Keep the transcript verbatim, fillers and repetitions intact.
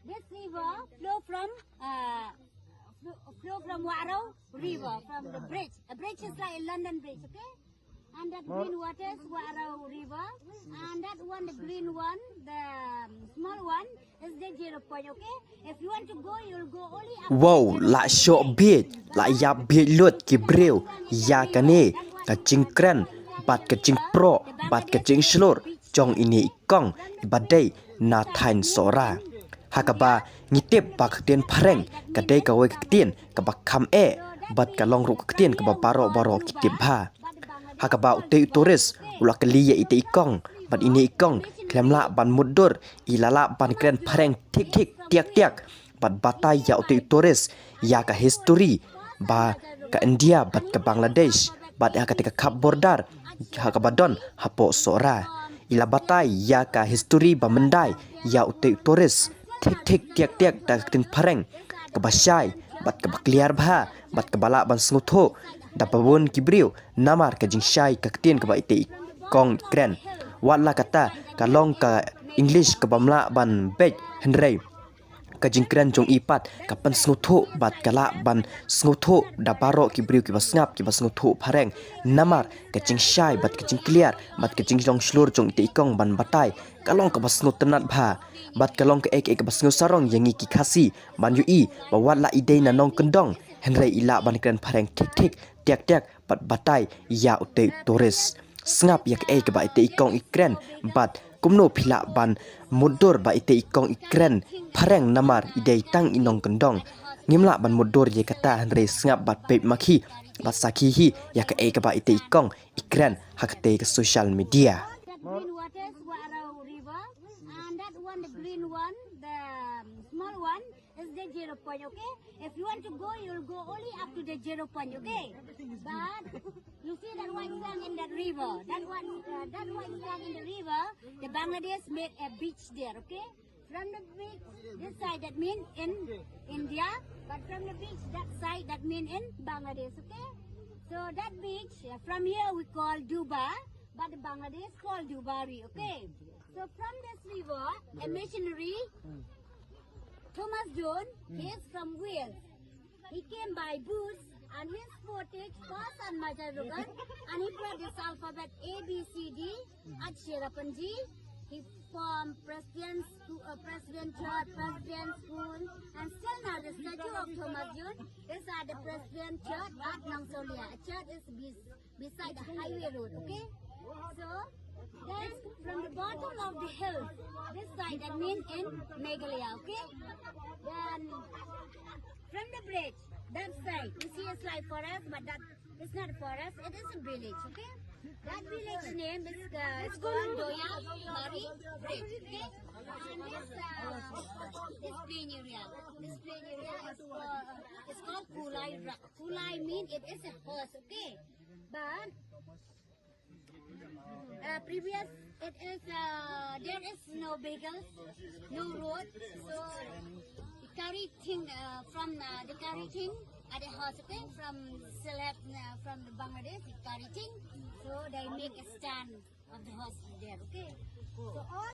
This river flow from uh, flow, flow from Waro River, from the bridge. A bridge is like a London Bridge, okay? And that green water is Waro River. And that one, the green one, the um, small one, is the zero point, okay? If you want to go, you'll go only up to Wow, zero la point, shoh okay? Biej, la ïap biej lut ki briew ïa kane ka jingkren bad ka jingproh bad ka jingshlur jong ine i kong iba dei na thaiñ Sohra. Ha kaba ngi tip ba ka ktien phareng ka dei kawei ka ktien kaba kham eh bad ka long ruh ka ktien kaba baroh baroh ki tip bha. Ha kaba utei u tourist u la kylli ïa itei i kong bad ine i kong khlem lah ban mutdur, i la lah ban kren phareng thik thik tiak tiak bad batai ïa utei u tourist ïa ka history ba ka India bad ka Bangladesh bad ïa katei ka khap border ha kaba don hapoh Sohra. I la batai ïa ka history ba myndai ïa utei u tourist thik thik tiak tiak da ka ktien phareng kaba shai bad kaba kliar bha bad kaba lah ban sngewthuh da ba bun ki briew namar ka jingshai ka ktien kaba itei i kong i kren. Wat la kata ka long ka English kaba mlah ban beit, hynrei ka jingkren jong i pat ka pynsngewthuh bad ka lah ban sngewthuh da baroh ki briew kiba sngap kiba sngewthuh phareng. Namar ka jingshai bad ka jingkliar bad ka jinglong shlur jong itei i kong ban batai ka long kaba sngewtynnat bha bad ka long kaei kaei kaba sngewsarong ïa ngi ki Khasi ban ïohi ba wat la i dei na nongkyndong, hynrei i lah ban kren phareng thik thik tiak tiak bad batai ïa utei u tourist. Sngap ïa kaei kaba itei i kong i kren bad kumno phi lah ban mutdur ba itei i kong i kren phareng namar i dei tang i nongkyndong. Ngim lah ban mutdur ïa kata, hynrei sngap bad peit ma ki bad sakhi hi ïa kaei kaba itei i kong i kren ha katei ka social media. That green water is Waro River, and that one, the green one, the um, small one, is the zero point, okay? If you want to go, you'll go only up to the zero point, okay? But you see that white flag in that river. That one, uh, that white flag in the river, the Bangladesh make a beach there, okay? From the beach this side, that mean in India, but from the beach that side, that mean in Bangladesh, okay? So that beach, uh, from here we call Duba, but the Bangladesh call Dubari, okay? So from this river, a missionary, Thomas Jones, he is from Wales. He came by boats and his portage passed on Majai Rugan and he brought this alphabet A B C D at Cherrapunji. He formed Presbyterian school, uh, Presbyterian church, Presbyterian school, and still now the statue of Thomas Jones is at the Presbyterian church at Nongsolia. A church is bes- beside the highway road, okay? So, then from the bottom of the hill, this side, that means in Meghalaya, okay? Then from the bridge, that side, you see a slight forest, but that is not a forest, it is a village, okay? That village name is uh, it's called Doya Mari Bridge, okay? And this, uh, this plain area, this plain area is, uh, is called Kulai Ra- Kulai mean it is a horse, okay? But uh, previous, it is uh, there is no vehicles, no road, so they carry thing uh, from uh, they carry thing at the horse, okay? From Sylhet, uh, from the Bangladesh, they carry thing, so they make a stand of the horse there, okay? So all